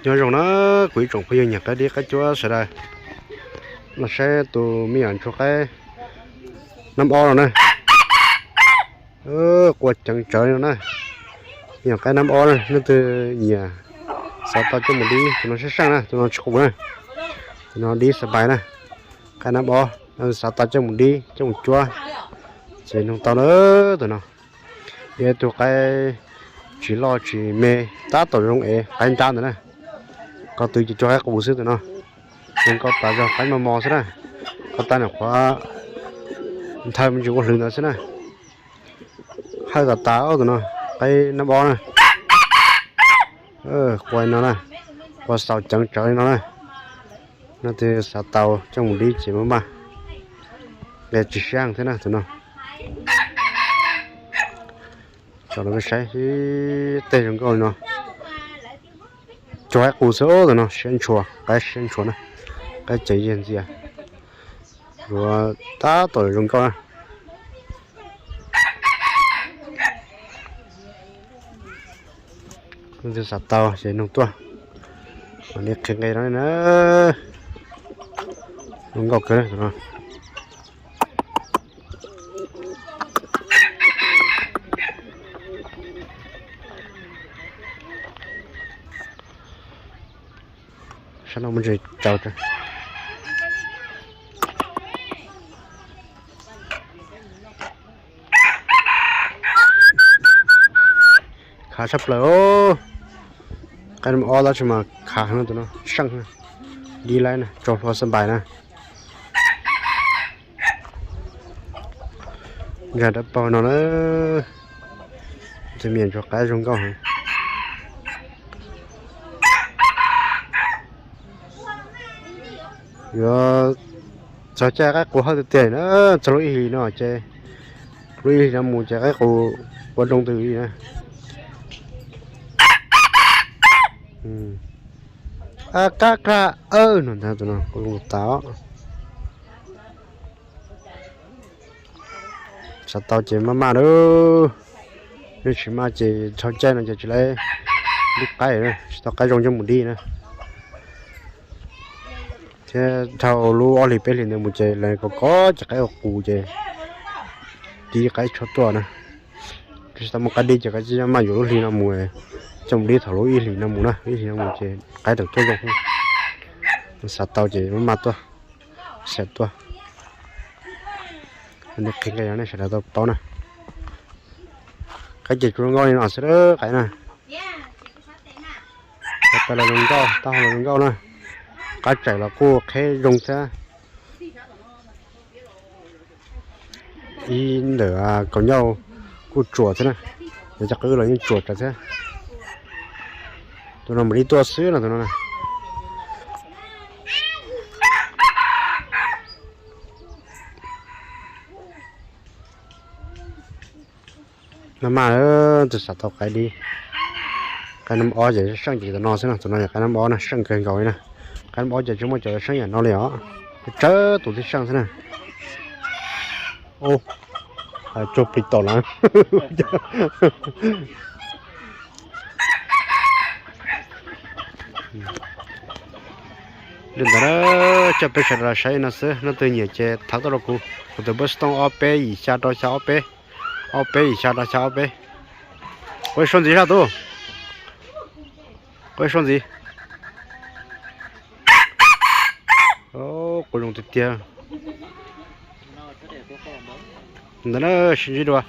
Nyob zoo na, kuv ib tsoom phooj ywg nyiam qaib dib qaib cuab sawv daws, los saib tus me nyuam ntsuag qaib nab ob no na. Qua ceev tsawv li no na. Me nyuam qaib nab ob na, leej twg nyiam xav tau coj mus dib, tus no sab seej na, tus no tsis qus na. Tus no dib xab pais na. Qaib nab ob, xav tau coj mus dib coj mus cuab, ces nug tau na. Tus no yog ib tug qaib tsis loj tsis me, tab tom zoo es qaib nrab ntawd na. Ko tw ces cuag qaib qus xwb tus no. Zoo nkauj tas zog, qaib mos mos xwb na. Ko taw nyuam qhuav nthaw me ntsis ua hlwv ntawd xwb na. Hawj tas tas tus no, qaib nab ob na. Qua no na, qua xaus ceev tsawv li no na. Leej twg xav tau coj mus dib ces maj maj, nqe tsis sab thiab na tus no. Tso rau peb saib, tej zoo nkauj li no. Cuag qaib qus xwb tus no, siab ntshua, qaib siab ntshua na. Qaib ceev yig ntxias, yuav tab tom zoo nkauj na. Leej twg xav tau ces nug tuaj, mam li qhia nqe no na. Zoo nkauj kawg tus no. Sab no muaj ntses tsaus. Khav tshaj plaws os. Qaib nab ob tab sis mas khav heev tus no, seej, dib laib na, tso hlua xab npais na. Ntsa dawb paug no na, tus me nyuam ntsuag qaib zoo nkauj heev. Yuav txog caij qaib qus hawj tiag tiag na, txog lub ib hlis no ces, lub ib hlis no mus ces qaib qus ua zoo twg li na. Qab qab no ntag tus no, qus zoo tas. Xav tau ces maj maj lauj, yog tsis maj ces dhau caij no ces tsis tau qaib, tsis tau qaib zoo coj mus dib na. Thiab dhau lub ob hlis peb hlis ntawd mus ces lawv kov kov ces qaib ua qus ces dib qaib tshuav tuaj na. Tsis tau muaj qaib dib ces qaib maj maj yuav lub hli no mus, coj mus dib thaum lub ib hlis no mus na, ib hlis no mus ces qaib tawm tuaj zoo. Xav tau ces maj maj tuaj, xav tuaj. Qhia nej sawv daws tau paub na. Qaib ces tsuas zoo nkauj li no xwb qaib na. Qhov tas los zoo nkauj, taub hau los zoo nkauj na. Qab tsaim los kuj qheb zoo thiab. Ib ntawm kaus ncauj kuj tsuas thiab na. Cov qwb los yeej tsuas tsawv thiab. Tus no mam li tuaj xwb no tus no na. Maj maj, tus xav tau qaib dib, qaib nab ob ces seej ces tus no xwb no, tus no yog qaib nab ob na, seej kawg nkaus li na. Qaib nab ob ces tsis muaj cov seej yam no li os, tsawg tus thiaj seej xwb na. Cuag plig tom lawm. Li ntawd na, coj peb sawv daws los saib no xwb, leej twg nyiam ces thov tuaj rau kuv, kuv tus npawb xov tooj ob peb yim xya rau xya ob peb, ob peb yim xya rau xya ob peb. Quaj suab ntxiv zaj tub, quaj suab ntxiv. Quaj zoo tiag tiag. Ntawd na, sib ntsib dua.